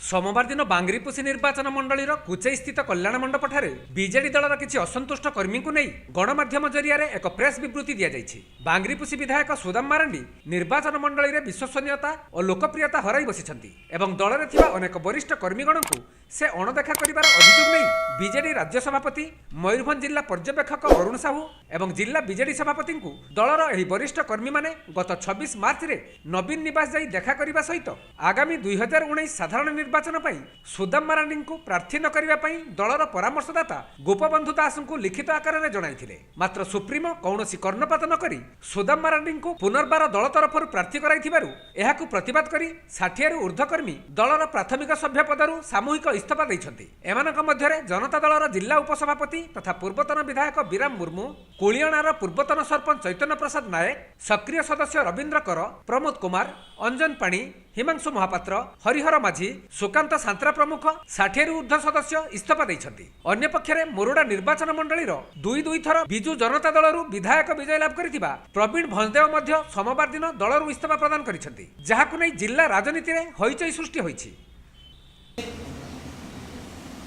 ସୋମବାର ଦିନ ବାଙ୍ଗରିପୋଷି ନିର୍ବାଚନ ମଣ୍ଡଳୀର କୁଚେଇସ୍ଥିତ କଲ୍ୟାଣ ମଣ୍ଡପଠାରେ ବିଜେଡି ଦଳର କିଛି ଅସନ୍ତୁଷ୍ଟ କର୍ମୀଙ୍କୁ ନେଇ ଗଣମାଧ୍ୟମ ଜରିଆରେ ଏକ ପ୍ରେସ୍ ବିବୃତ୍ତି ଦିଆଯାଇଛି। ବାଙ୍ଗରିପୋଷି ବିଧାୟକ ସୁଦାମ ମାରାଣ୍ଡି ନିର୍ବାଚନ ମଣ୍ଡଳୀରେ ବିଶ୍ୱସନୀୟତା ଓ ଲୋକପ୍ରିୟତା ହରାଇ ବସିଛନ୍ତି ଏବଂ ଦଳରେ ଥିବା ଅନେକ ବରିଷ୍ଠ କର୍ମୀଗଣଙ୍କୁ ସେ ଅଣଦେଖା କରିବାର ଅଭିଯୋଗ ନେଇ ବିଜେଡି ରାଜ୍ୟ ସଭାପତି, ମୟୂରଭଞ୍ଜ ଜିଲ୍ଲା ପର୍ଯ୍ୟବେକ୍ଷକ ଅରୁଣ ସାହୁ ଏବଂ ଜିଲ୍ଲା ବିଜେଡି ସଭାପତିଙ୍କୁ ଦଳର ଏହି ବରିଷ୍ଠ କର୍ମୀମାନେ ଗତ 26 ମାର୍ଚ୍ଚରେ ନବୀନ ନିବାସ ଯାଇ ଦେଖା କରିବା ସହିତ ଆଗାମୀ 2019 ସାଧାରଣ ନିର୍ବାଚନ ପାଇଁ ସୁଦାମ ମାରାଣ୍ଡିଙ୍କୁ ପ୍ରାର୍ଥୀ ନ କରିବା ପାଇଁ ଦଳର ପରାମର୍ଶଦାତା ଗୋପବନ୍ଧୁ ଦାସଙ୍କୁ ଲିଖିତ ଆକାରରେ ଜଣାଇଥିଲେ। ମାତ୍ର ସୁପ୍ରିମୋ କୌଣସି କର୍ଣ୍ଣପାତ ନ କରି ସୁଦାମ ମାରାଣ୍ଡିଙ୍କୁ ପୁନର୍ବାର ଦଳ ତରଫରୁ ପ୍ରାର୍ଥୀ କରାଇଥିବାରୁ ଏହାକୁ ପ୍ରତିବାଦ କରି 60ରୁ ଉର୍ଦ୍ଧ୍ୱ କର୍ମୀ ଦଳର ପ୍ରାଥମିକ ସଭ୍ୟ ପଦରୁ ସାମୂହିକ ଇସ୍ତଫା ଦେଇଛନ୍ତି। ଏମାନଙ୍କ ମଧ୍ୟରେ ଜନତା ଦଳର ଜିଲ୍ଲା ଉପସଭାପତି ତଥା ପୂର୍ବତନ ବିଧାୟକ ବିରାମ ମୁର୍ମୁ, କୁଳିଅଣାର ପୂର୍ବତନ ସରପଞ୍ଚ ଚୈତନ୍ୟ ପ୍ରସାଦ ନାୟକ, ସକ୍ରିୟ ସଦସ୍ୟ ରବୀନ୍ଦ୍ର କର, ପ୍ରମୋଦ କୁମାର, ଅଞ୍ଜନ ପାଣି, ହିମାଂଶୁ ମହାପାତ୍ର, ହରିହର ମାଝୀ, ସୁକାନ୍ତ ସାନ୍ତ୍ରା ପ୍ରମୁଖ 60ରୁ ଉର୍ଦ୍ଧ୍ୱ ସଦସ୍ୟ ଇସ୍ତଫା ଦେଇଛନ୍ତି। ଅନ୍ୟପକ୍ଷରେ ମୋରଡ଼ା ନିର୍ବାଚନ ମଣ୍ଡଳୀର ଦୁଇ ଦୁଇ ଥର ବିଜୁ ଜନତା ଦଳରୁ ବିଧାୟକ ବିଜୟ ଲାଭ କରିଥିବା ପ୍ରବୀଣ ଭଞ୍ଜଦେଓ ମଧ୍ୟ ସୋମବାର ଦିନ ଦଳରୁ ଇସ୍ତଫା ପ୍ରଦାନ କରିଛନ୍ତି, ଯାହାକୁ ନେଇ ଜିଲ୍ଲା ରାଜନୀତିରେ ହଇଚଇ ସୃଷ୍ଟି ହୋଇଛି।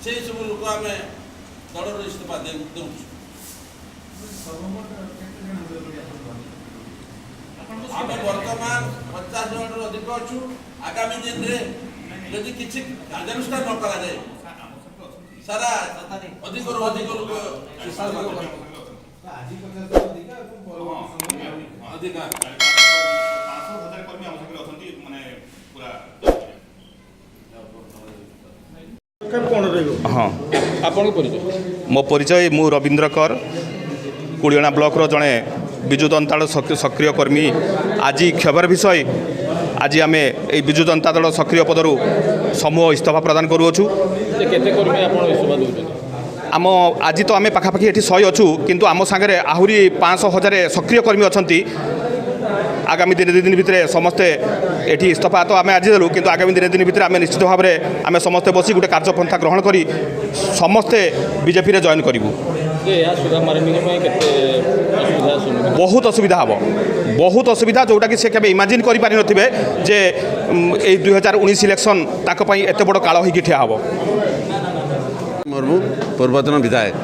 ସେଇ ସବୁ ଲୋକ ଆମେ ଦଳରୁ ଇସ୍ତଫା ଦେଉଛୁ। ଆମେ ବର୍ତ୍ତମାନ 50 ଜଣରୁ ଅଧିକ ଅଛୁ। ଆଗାମୀ ଦିନରେ ଯଦି କିଛି କାର୍ଯ୍ୟାନୁଷ୍ଠାନ ନ କରାଯାଏ, ସାରା ଅଧିକରୁ ଅଧିକ ଲୋକ ଇସ୍ତଫା ଦେବେ। ଆଜି 50 ଅଧିକା ଏବଂ ପରବର୍ତ୍ତୀ ସମୟରେ ଅଧିକା। 500 ହଜାର କର୍ମୀ ଆମ ସାଙ୍ଗରେ ଅଛନ୍ତି, ମାନେ ପୁରା। କ'ଣ ରହିବ? ହଁ। ଆପଣଙ୍କ ପରିଚୟ? ମୋ ପରିଚୟ, ମୁଁ ରବୀନ୍ଦ୍ର କର, କୁଳିଅଣା ବ୍ଲକର ଜଣେ ବିଜୁ ଜନତା ଦଳ ସକ୍ରିୟ କର୍ମୀ। ଆଜି କ୍ଷୋଭର ବିଷୟ, ଆଜି ଆମେ ଏଇ ବିଜୁ ଜନତା ଦଳ ସକ୍ରିୟ ପଦରୁ ସମୂହ ଇସ୍ତଫା ପ୍ରଦାନ କରୁଅଛୁ। ଯେ କେତେ କର୍ମୀ ଆପଣ ଇସ୍ତଫା ଦେଉଛନ୍ତି? ଆମ ଆଜି ତ ଆମେ ପାଖାପାଖି ଏଠି 100 ଅଛୁ, କିନ୍ତୁ ଆମ ସାଙ୍ଗରେ ଆହୁରି 500 ହଜାରେ ସକ୍ରିୟ କର୍ମୀ ଅଛନ୍ତି। ଆଗାମୀ ଦିନେ ଦୁଇ ଦିନ ଭିତରେ ସମସ୍ତେ ଏଠି ଇସ୍ତଫା ତ ଆମେ ଆଜି ଦେଲୁ, କିନ୍ତୁ ଆଗାମୀ ଦିନେ ଦିନ ଭିତରେ ଆମେ ନିଶ୍ଚିତ ଭାବରେ ଆମେ ସମସ୍ତେ ବସି ଗୋଟେ କାର୍ଯ୍ୟପନ୍ଥା ଗ୍ରହଣ କରି ସମସ୍ତେ ବିଜେପିରେ ଜଏନ୍ କରିବୁ। ଯେ ଏହା ସୁଦାମ ମାରାଣ୍ଡିଙ୍କ ପାଇଁ କେତେ ଅସୁବିଧା ସମ୍ମୁଖୀନ? ବହୁତ ଅସୁବିଧା ହେବ, ବହୁତ ଅସୁବିଧା, ଯେଉଁଟାକି ସେ କେବେ ଇମାଜିନ୍ କରିପାରିନଥିବେ ଯେ ଏଇ 2019 ଇଲେକ୍ସନ୍ ତାଙ୍କ ପାଇଁ ଏତେ ବଡ଼ କାଳ ହେଇକି ଠିଆ ହେବ। ମୁର୍ମୁ, ପୂର୍ବତନ ବିଧାୟକ।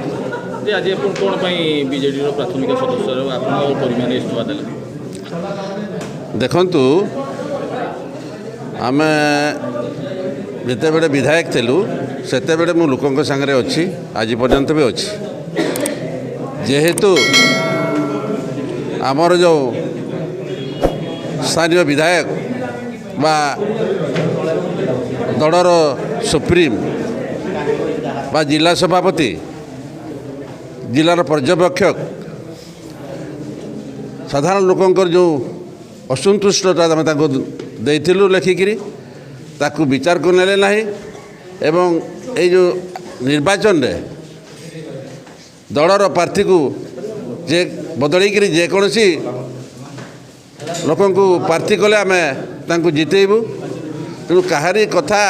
ଯେ ଆଜି ଆପଣ କ'ଣ ପାଇଁ ବିଜେଡ଼ିର ପ୍ରାଥମିକ ସଦସ୍ୟର ଆପଣଙ୍କ କର୍ମୀମାନେ ଇସ୍ତଫା ଦେଲେ? ଦେଖନ୍ତୁ, ଆମେ ଯେତେବେଳେ ବିଧାୟକ ଥିଲୁ ସେତେବେଳେ ମୁଁ ଲୋକଙ୍କ ସାଙ୍ଗରେ ଅଛି, ଆଜି ପର୍ଯ୍ୟନ୍ତ ବି ଅଛି। ଯେହେତୁ ଆମର ଯେଉଁ ସ୍ଥାନୀୟ ବିଧାୟକ ବା ଦଳର ସୁପ୍ରିମ ବା ଜିଲ୍ଲା ସଭାପତି, ଜିଲ୍ଲାର ପର୍ଯ୍ୟବେକ୍ଷକ, ସାଧାରଣ ଲୋକଙ୍କର ଯେଉଁ ଅସନ୍ତୁଷ୍ଟତା ଆମେ ତାଙ୍କୁ ଦେଇଥିଲୁ ଲେଖିକିରି, ତାକୁ ବିଚାରକୁ ନେଲେ ନାହିଁ ଏବଂ ଏଇ ଯେଉଁ ନିର୍ବାଚନରେ ଦଳର ପ୍ରାର୍ଥୀକୁ ଯେ ବଦଳେଇକିରି ଯେକୌଣସି ଲୋକଙ୍କୁ ପ୍ରାର୍ଥୀ କଲେ ଆମେ ତାଙ୍କୁ ଜିତେଇବୁ। ତେଣୁ କାହାରି କଥା,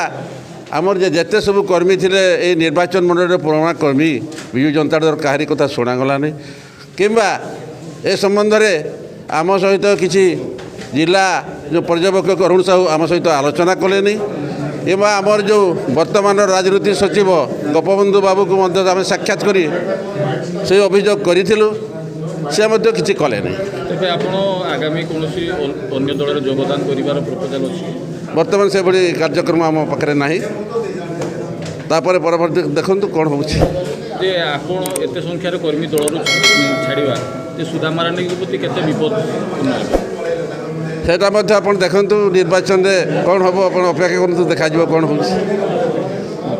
ଆମର ଯେ ଯେତେ ସବୁ କର୍ମୀ ଥିଲେ ଏଇ ନିର୍ବାଚନ ମଣ୍ଡଳୀର ପୁରୁଣା କର୍ମୀ ବିଜୁ ଜନତା ଦଳର, କାହାରି କଥା ଶୁଣାଗଲାନି କିମ୍ବା ଏ ସମ୍ବନ୍ଧରେ ଆମ ସହିତ କିଛି ଜିଲ୍ଲା ଯେଉଁ ପର୍ଯ୍ୟବେକ୍ଷକ ଅରୁଣ ସାହୁ ଆମ ସହିତ ଆଲୋଚନା କଲେନି କିମ୍ବା ଆମର ଯେଉଁ ବର୍ତ୍ତମାନର ରାଜନୀତି ସଚିବ ଗୋପବନ୍ଧୁ ବାବୁକୁ ମଧ୍ୟ ଆମେ ସାକ୍ଷାତ କରି ସେଇ ଅଭିଯୋଗ କରିଥିଲୁ, ସେ ମଧ୍ୟ କିଛି କଲେନି। ତେବେ ଆପଣ ଆଗାମୀ କୌଣସି ଅନ୍ୟ ଦଳରେ ଯୋଗଦାନ କରିବାର ପ୍ରପୋଜାଲ ଅଛି? ବର୍ତ୍ତମାନ ସେଭଳି କାର୍ଯ୍ୟକ୍ରମ ଆମ ପାଖରେ ନାହିଁ। ତାପରେ ପରବର୍ତ୍ତୀ ଦେଖନ୍ତୁ କ'ଣ ହେଉଛି। ଯେ ଆପଣ ଏତେ ସଂଖ୍ୟାରେ କର୍ମୀ ଦଳରୁ ଛାଡ଼ିବା ଯେ ସୁଦାମ ମାରାଣ୍ଡିଙ୍କ ପ୍ରତି କେତେ ବିପଦପୂର୍ଣ୍ଣ ହେବ? ସେଇଟା ମଧ୍ୟ ଆପଣ ଦେଖନ୍ତୁ, ନିର୍ବାଚନରେ କ'ଣ ହେବ। ଆପଣ ଅପେକ୍ଷା କରନ୍ତୁ, ଦେଖାଯିବ କ'ଣ ହେଉଛି।